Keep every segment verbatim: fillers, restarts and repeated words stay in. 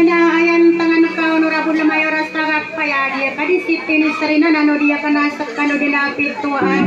Na aya ntangan ka Honorable Mayor a Sagapaya, di ka di sipin i sarinan ano di ka na sekano di na pituan.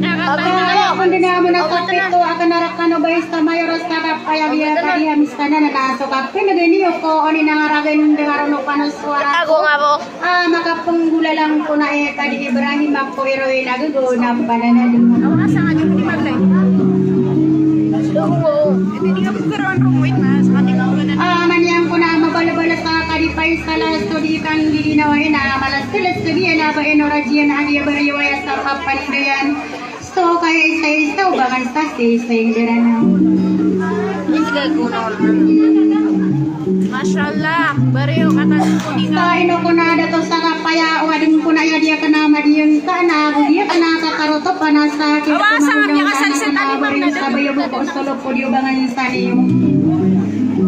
Ako, ako, di na mo na sa pituan, akan arak ano ba isa Mayor a Sagapaya, di ka di hamis ka na na so kapin na gani ko oni na ngaragen dengan ano kano suara ko. Ah, makapenggolalan ko na aya ka di Ibrahim ako iroy na gego na pananado. Awa ka sa nga di mo di maglay. Ah, maniyang ko na mabalabala sa ka di Faisal a so di kan di ginawa ina, malas-telas ka di ina ba ino rajiyan a di ba riwaya sa papandayan. So, kaya isa-isa o ba kan sa si isa inderana. Masha Allah, bariyo kata ko di ka. Sa ino ko na dato Sagapaya, o adem ko na aya di ka na madiyeng ka na, di ka na kakaroto pa na sa kita. Awa, sa nga miyakasal sa tani, ma'am, na sa bayo ko solo ko di o ba kan sa niyo.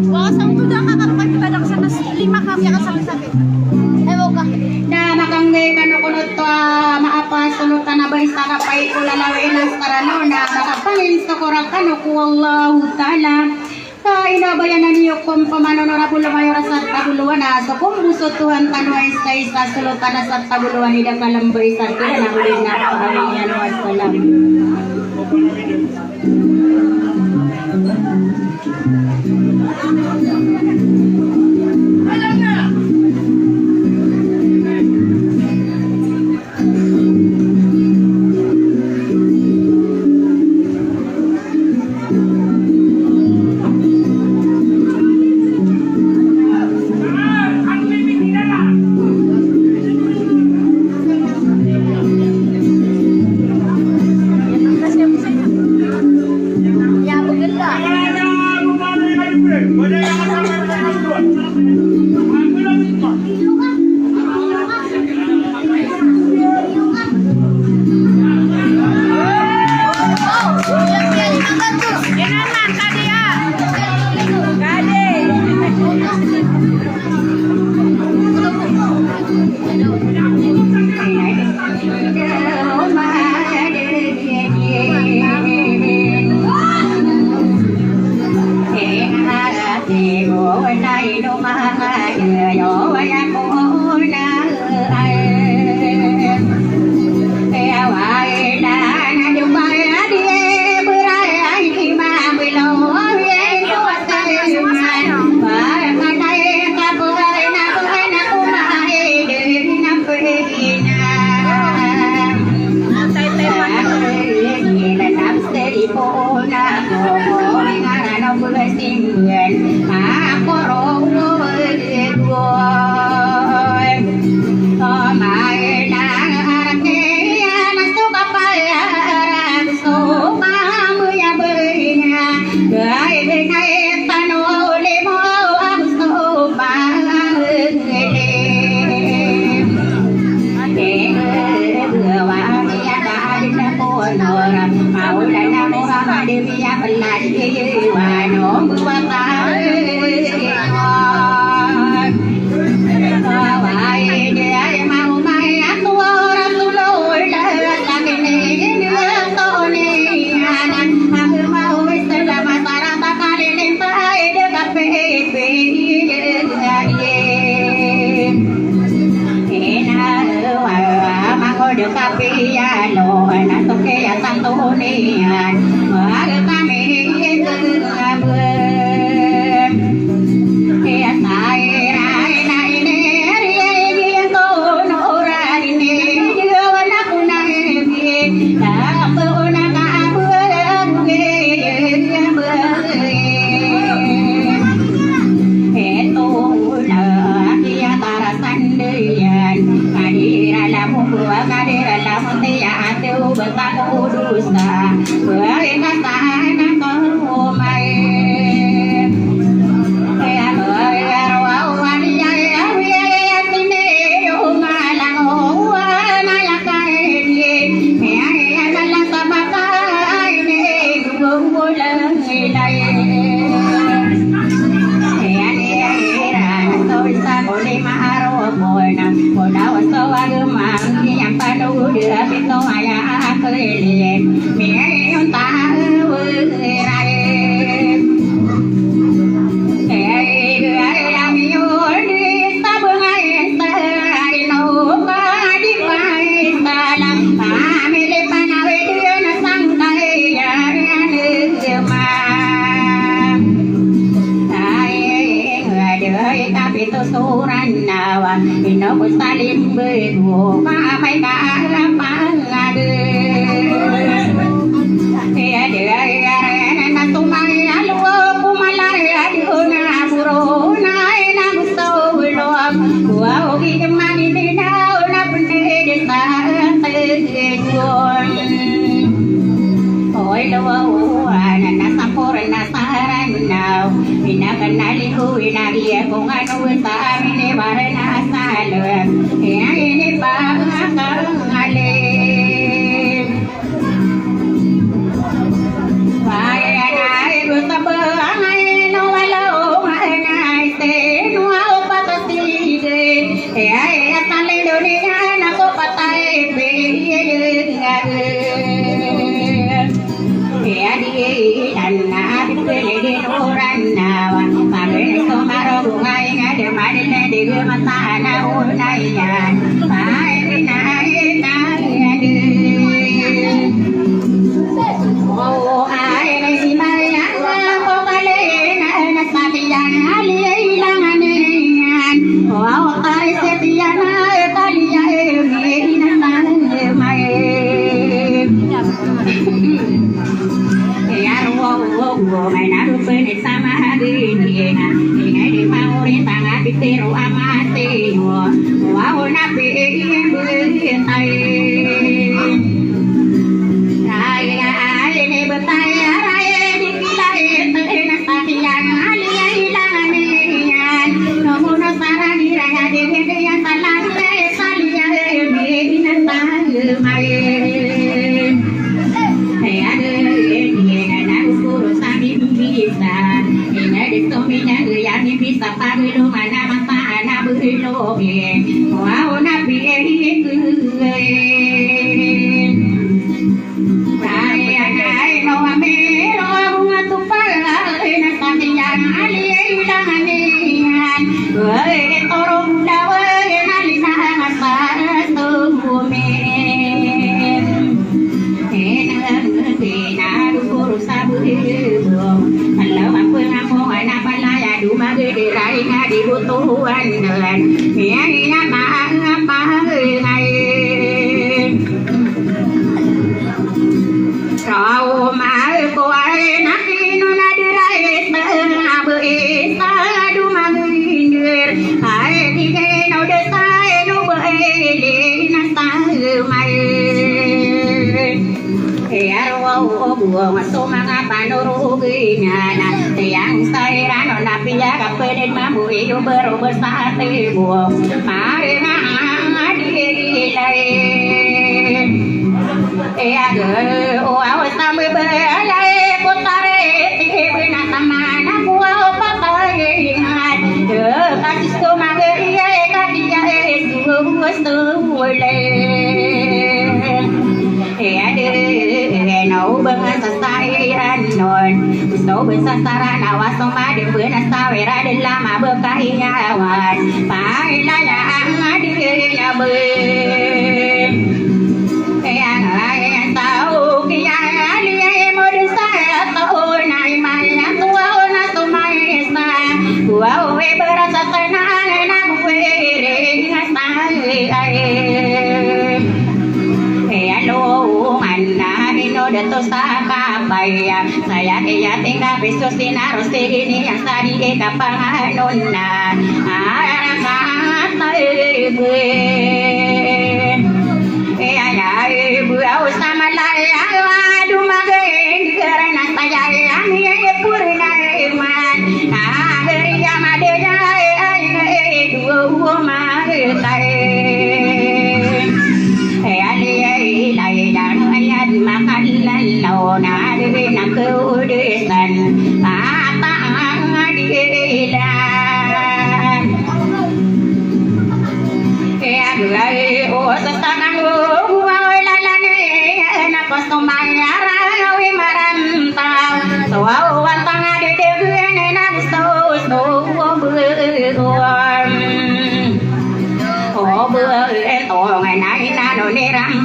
Awa, sa nga tuda ka kapag kita na sa lima ka miyakasal sa Na makanggay kano kono to a maapa solotan a ba isa ka paiko lalawi na sarano na makapangin sokora kano ko Allahu Ta'ala. Ka ino a bayanan iyo ko pamanono ra bolo mayo ra sa tabolowan a so kombo so Tuhan tano a isa-isa solotan a sa tabolowan i da ka lamba isa kira na huli na pagawin iyan. Wassalam.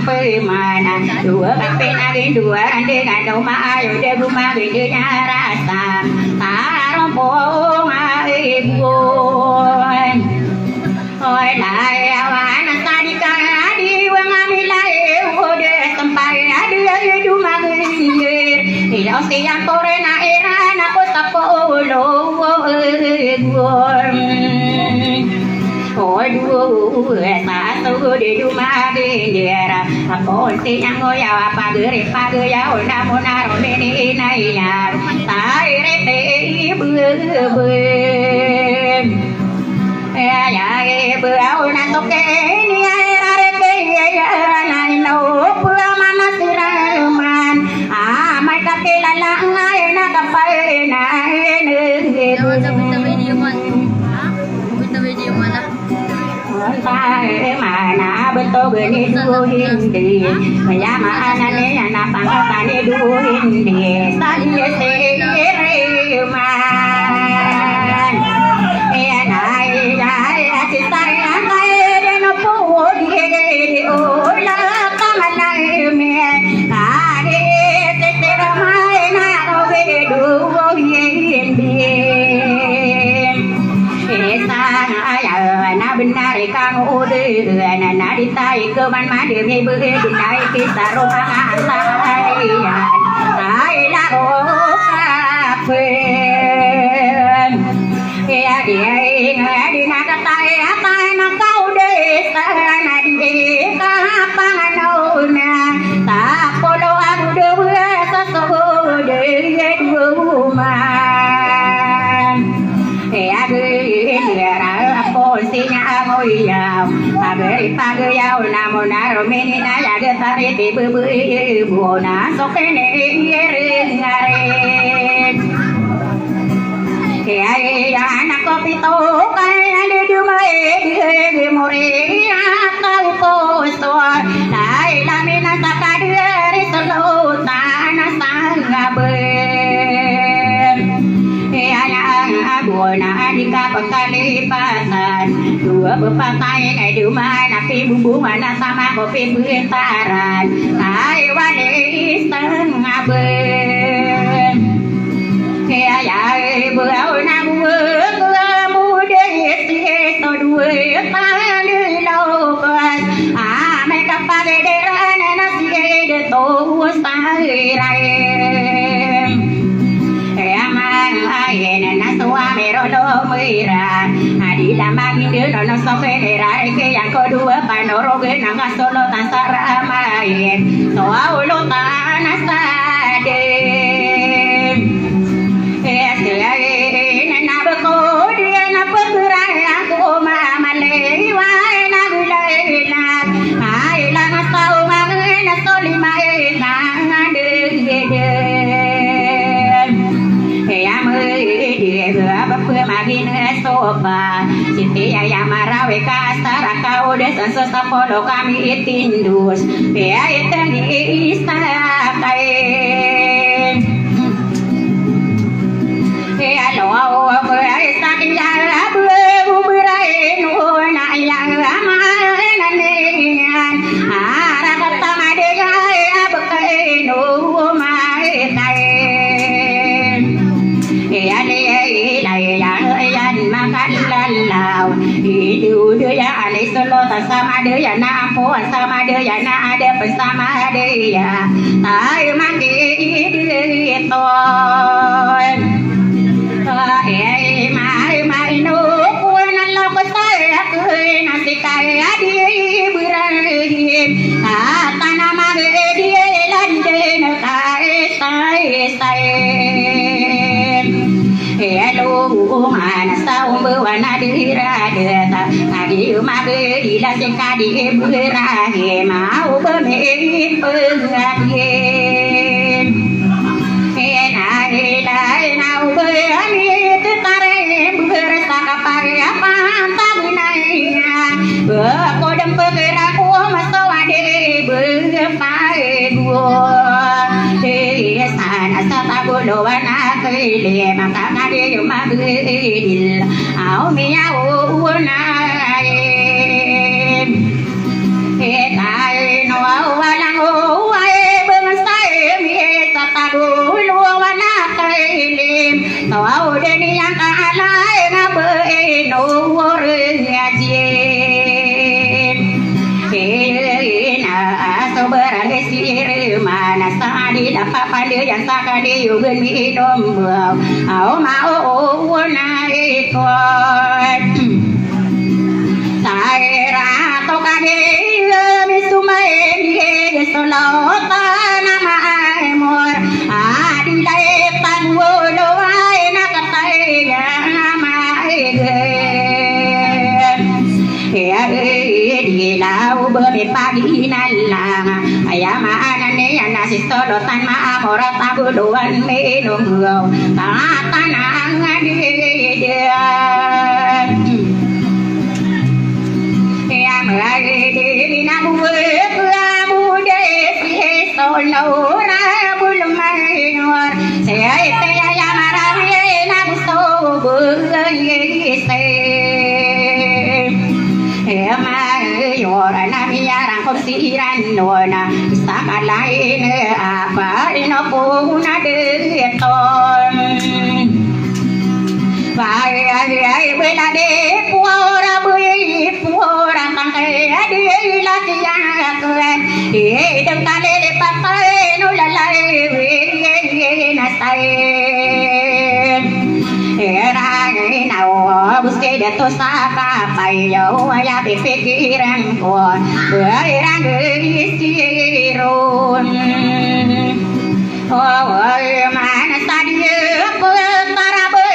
Pemana, dowa ka pinagindowa, randing a dowa maayo, da gomagindi a rasa. Tarompo nga igon. Oy, lay awan a sadika, di wa nga milay, o da sampay, a di ay domagindi. Ilaw siyan ko rin a iran ako sa polo, o igon. O dowa sa so di domagindira, ako si nyangoyaw a pagari pagayaw na mo na ro mini inaya, sa iriti ibebe. Aya ibe aw na so kini aya irariti aya na ino pula mana siraman. Amay ka kilala nga ina kapay na ina. Tabi-tabi di man. Tabi-tabi di man. Mana betog ni duhin di. Maya maana ni ana pangkatan ni duhin di. Sali siriman. Iya na iya iya sisay angkay di no po di di ola kamanay mi. Kani sisirmay na ogi duhin di. Isa nga aya na benar i kang ode na na di tay ko man made mi be di tay kisa ro manga antay ay la ro kapen. Iya di ay nga di na katay ata na kaode sa na di kapanganaw na sa polo ago dowa sa sogode duman. Iyagin ira a pon sinya a ngoyaw. Pagari pagayaw na mo na romini na yaga tari ti bebe bo na so kene iri ngari. Iyai anak ko pito kaya di dumai di muri atau poso. Dai lamina sa kadari sulutan a sangaben. Iyaya ago na di kapakalipasan. Dowa bepatay na duman a pibubungan a sama ko pibentaran. Ay wali sangaben. Iyaya ibo aw na mo ko mo de si to dowa tani lokas. Amay kapagederan na si de to sa iray. Iyama ayen na so amiro lo mira. Adi lamang indi no no so kenera reke yang ko dowa panorogen ang kasolo tasara amayen. So aulo tana saden. Iyasi ayen na beko diyan a pagray ako mamaliwa na gulay na. Ay lang sa umangin na so lima na degede. Iyama di ba pemagin sopa. Siti aya marawi ka asar a kaodes a so sapolo kami itindos. Iya itang isa kain. Iya lo awo ko isa iya bu berai no na iya ma na niyan. Ara kata made iya bekain o mai kain. Iya di iya iya iya makan lalau. Idu de ya alai solo ta sama de ya na ampo sama de ya na ada pesama de ya. Tai maki di ton. Ai mai mai no kuan lo ko sai aku na si kai adi Ibrahim. Atana magi di lande na kai sai sai. Iyalo mana sa umbawa na di radata. Adi magi di la si kadi Ibrahim. Au bami pengagin. Ena ena ena uba ami tetare bersa kapaya panta gunaya. Bako dem pegera ko maso ade berpae gua. Sana sa tagulo wana kele maka kade magedil. Au miya unae. Etae no au Iyan sa kadiyogen mi inom baw, aw maoona ito. Sa ira to kadiyo mi somaini, so lawtan a maamor a di lay pagwolo ay na kataya a maigen. Iya, di law ba mipaginalanga. Aya maana niyan na si Solotan maamor a pagolowan miinom, katanang a di dn. Iya, mari di na buwek a budesi. Solo ra bolo mayor, saya saya ya marawi na gusto bugay se. Eh, mayor na miyarang ko siran nona, sa kalain apa ino po na deton. Bai, ai, ai, bela de, puora, bui, puora, tangkai, adi, laki, akan. Eh, dengkale, le, pakai, no, lalai, we, ye, ye, nasai. Era, na, o, buske, dato, saka, pai, yo, aya, pipikiran ko. Bai, rang, sirun. Oway, mana sa di ptarabe,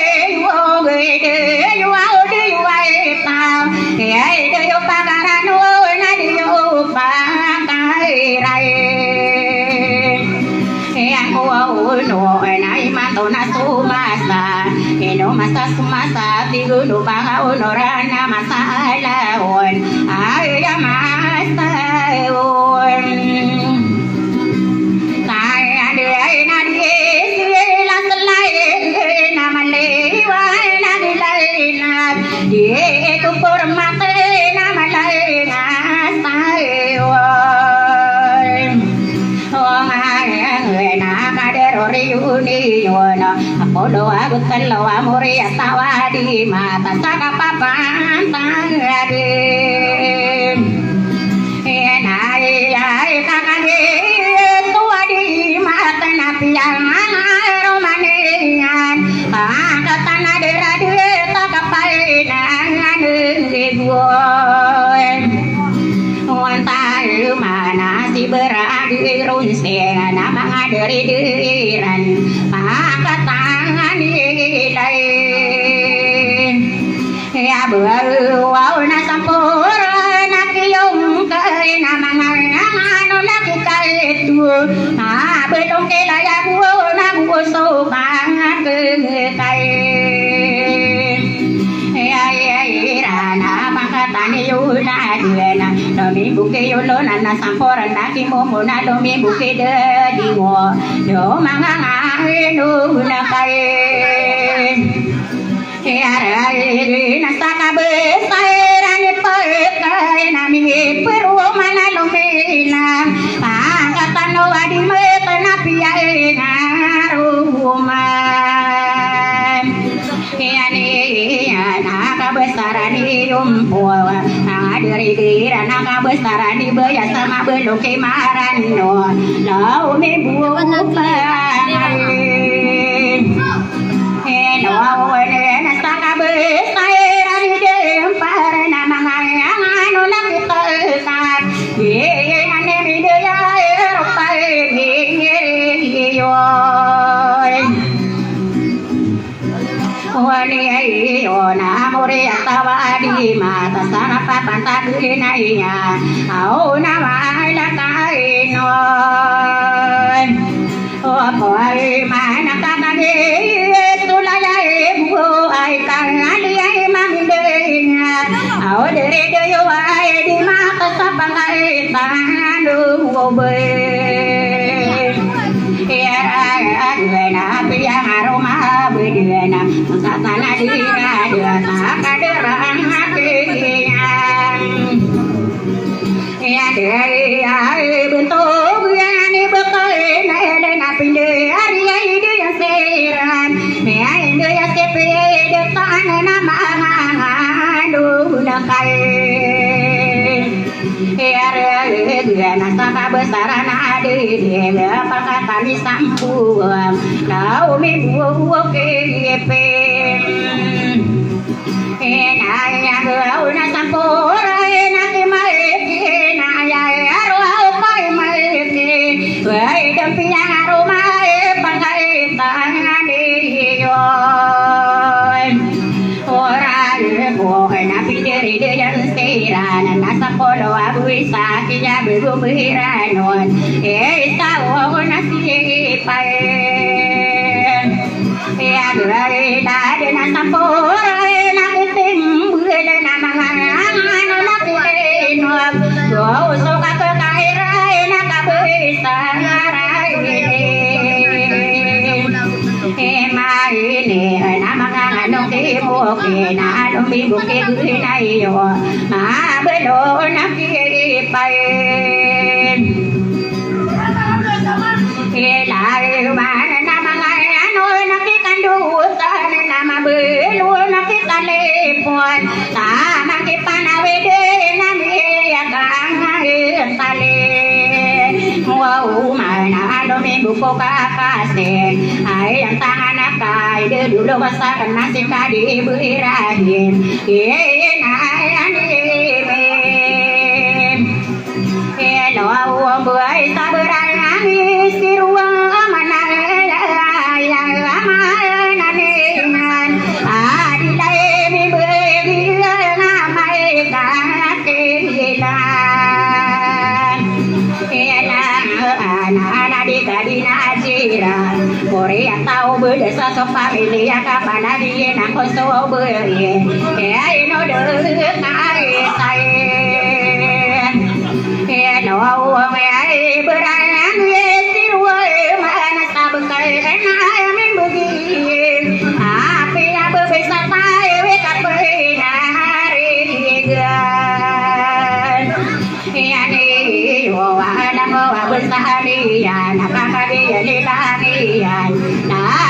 oway, de, oway, de, oway, ta. Iyay, de, yo pakaran, oway, na di yo pakairay. Iyang, oway, no, na imanto na somasa. Ino masa somasa, tigo do pakaonoran na masa alaon. Ay, ya masa on. Ina, iya, ika kami, tuwa di matan a piyang romaniyan, pangkatan a dera di takapainan, ibuwan. Wantay mana si beradi runse, na manga deri deran, pangkatan ilay. Iya, bawa na sampor na kiyong kay na manga ano na kikay tu. Ah, belong kila ya guo na guo so kang kay. Iya, iya, ira na pangkatan iyo na dena. Lomi buki yolo na na sampor na kimomo na lomi buki de diwo. Do manga ngano na kay. Iyara iri na sa kabesairan i pekay na miperoman a lomilang. Pangkatan o adi meten a piyai ngaroman. Iyan iyan a kabesaran i ompo. Ang adiri dira na kabesaran i baya sa mabelo kimaran no. Lomi buo pangay. Ino a owene na sa kabesairan i dempar na manga ano na kipesar. Iyan i midaya eropa iyon. Wani iyo na mori atawa di mata sa kapapantag di na iya. Aw na wala kainon. Opo ay manakatani, tulay ay buo ay kangali ay mamindingan. Aw diri dayo ay di makasapangay tangan do obe. Iyara, iyara, iyara, piyang aroma bedena. Masatana dira, dira, takadera ang apiyan. Iya, iya, iya, bentog, iya, ni bekal, na, na, na, pinde, ari, ari, di, ya, seran. Iya, inde, ya, sepe, de, tan, na, ma, ma, ma, do, na, kai. Iyareg na sa kabesar a na adeg a pakatamisampo na o mimbuwok i ipin. Inayag o na sampor a ina ki Mike, inayag o pa i Mike. Way dn piyang a roma i pangaitan iyan. Oran ko na pindiri di yan siran na sapolo a bo isa kiya bego biranon. Isa o na sipay. Iya gari na di na sampor na kitimbel na manga ano na kitinok. Go so ka kakaira na kabisa ngarai. Ema ini na manga ano ki Mike na ano mi buki gina iyo. Mabelo na kipay. Ilay man na manga ano na kikandutan na mabelo na kitalipon. Sa makipanawid na miyakang sali. Wow, man ano mi buko kakasi. Ay ang tangan na kay dudulog sa kanasi kadi Ibrahim. Ina yan imi. Ino a uwang buhay sa berang ami si ruwang aman a aya aman a ningan. Adilay mi begi a may kakilan. Ina ana di kadi na ajira. Kori a tao beda sa so pamilya ka panadi na ko so beri. Ino de kai sai. Ino wong ay berang si ruwa mana sabkay na amin begi. Api a bebesa tayo kapay na harigan. Iyan iyo, anak ko, abos na haliyan, nakakagiyalitan iyan. Na